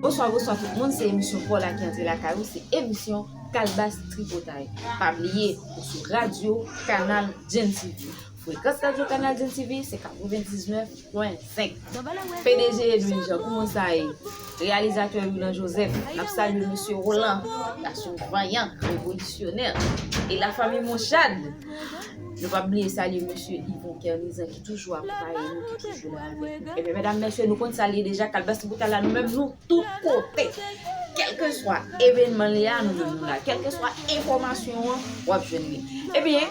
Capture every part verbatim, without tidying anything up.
Bonswa, bonswa tout moun, se emisyon Paw La ki antre lakay ou, se emisyon Kalbas Tripotay. Pa bliye, ou sou radyo Kanal Gen T V. Frekans radyo Kanal Gen T V se katrevendiznèf pwen senk. P D G Edwin Jean, kòman sa ye? Reyalizatè Willan Joseph, n ap salye mesye Roland, gason vanyan, revolisyonè, e lafanmi Monchad. Nou p ap bliye salye mesye Yvon Kernizan ki toujou akonpaye nou, ki toujou la avèk nou. Ebyen, medam, mesye, nou konn sa l ye deja, Kalbas Tripotay la, nou menm, nou tout kote. Kèlkeswa evènman li a, nou menm, nou la. Kèlkeswa enfòmasyon an, w ap jwenn li. Ebyen,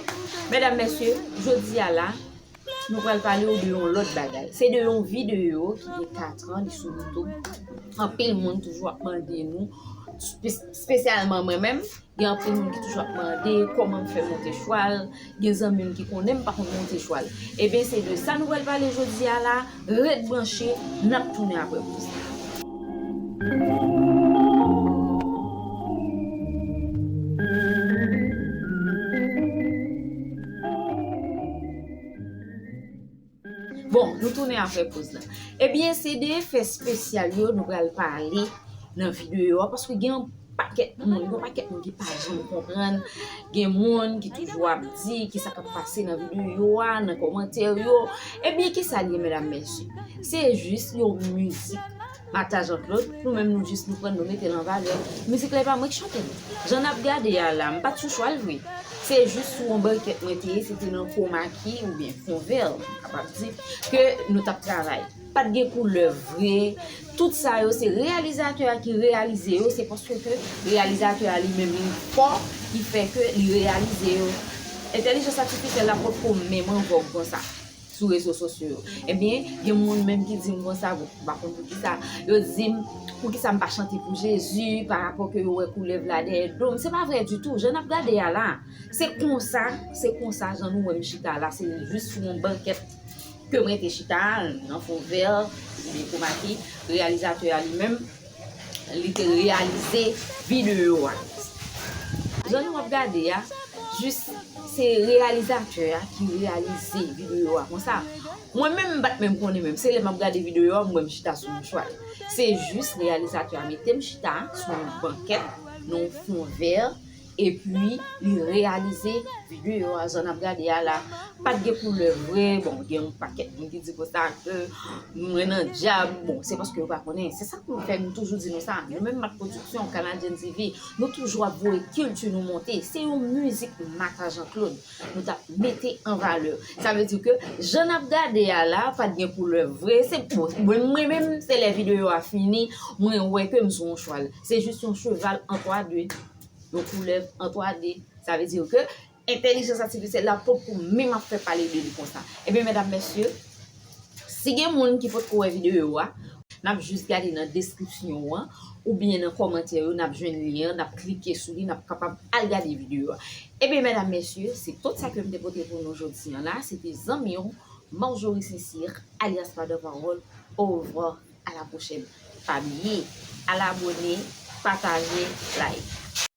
medam, mesye, jodi a la, nou pral pale w de yon lòt bagay. Se de yon videyo ki gen katran, li sou YouTube. Anpil moun toujou ap mande nou, espe-, espesyalman mwen menm, gen anpil moun ki toujou ap mande kòman m fè monte chwal, gen zanmi m ki konnen m pa konn monte chwal. Ebyen, se de sa nou pral pale jodi a la, ret branche, n ap tounen apre poz la. Bon, nou tounen apre poz la. Ebyen, se de fè espesyal yo nou pral pale nan videyo a, paske gen yon pakèt moun, gen yon pakèt moun ki pa janm konprann, gen moun ki toujou ap di ki sa k ap pase nan videyo a, nan kòmantè yo. Ebyen, ki sa l ye, medam, mesye? Se jis yon mizik Mata Jean-Claude, nou menm nou jis nou pran l, nou mete l an valè. Mizik la e pa mwen ki chante l. Jan n ap gade a la, m pa t sou chwal vre. Se jis sou yon bankèt mwen te ye, se te nan Komaki oubyen Fonvè, m kapab di, ke nou t ap travay. Pa t gen koulè vre. Tout sa yo, se reyalizatè a ki reyalize yo, se paske ke reyalizatè a li menm li fò, ki fè ke li reyalize yo. Entèlijans atifisyèl la potko menm an vòg konsa sou rezo sosyo yo. Ebyen, gen moun menm ki di m konsa, bon, m pa konn poukisa, yo di m, poukisa m pa chante pou Jezi, pa rapò ke yo wè koulèv la dèyè do m. Se pa vrè ditou. Jan n ap gade a la, se konsa, se konsa jan nou wè m chita la, se jis sou yon bankèt ke mwen te chita, nan Fonvè, oubyen Komaki, reyalizatè a li menm, li te reyalize videyo a. Jan nou ap gade a, jis se reyalizatè a ki reyalize videyo a konsa. Mwen menm, m pa t menm konnen menm. Se lè m ap gade videyo a, m wè m chita sou yon chwal. Se jis reyalizatè a mete m chita sou yon bankèt, nan yon fon vè, epi li reyalize videyo a. Jan n ap gade a la, pa t gen koulè vre. Bon, gen yon pakèt moun ki di konsa ke mwen nan dyab. Bon, se paske yo pa konnen. Se sa k fè nou toujou di nou sa. Nou menm Mat Pwodiksyon, Kanal Gen T V, nou toujou ap voye kilti nou monte. Se yon mizik Mata Jean Claude nou t ap mete an valè. Sa vle di ke jan n ap gade a la, pa t gen koulè vre. Se pou mwen, mwen menm, se lè videyo a fini, mwen wè ke m sou yon chwal. Se jis yon cheval an twa D, yon koulèv an twa D. Sa vle di ke entèlijans atifisyèl la potko menm ap fè pale de li konsa. Ebyen, medam, mesye, si gen moun ki potko wè videyo a, n ap jis gade nan deskripsyon an, oubyen nan kòmantè yo, n ap jwenn lyen an, n ap klike sou li, n ap kapab al gade videyo a. Ebyen, medam, mesye, se tout sa ke m te pote pou nou jodi an la. Se te zanmi w, Marjorie Sincère, alyas Madan Pawòl. Au revoir, à la prochaine. Pa bliye, al abone, pataje, like.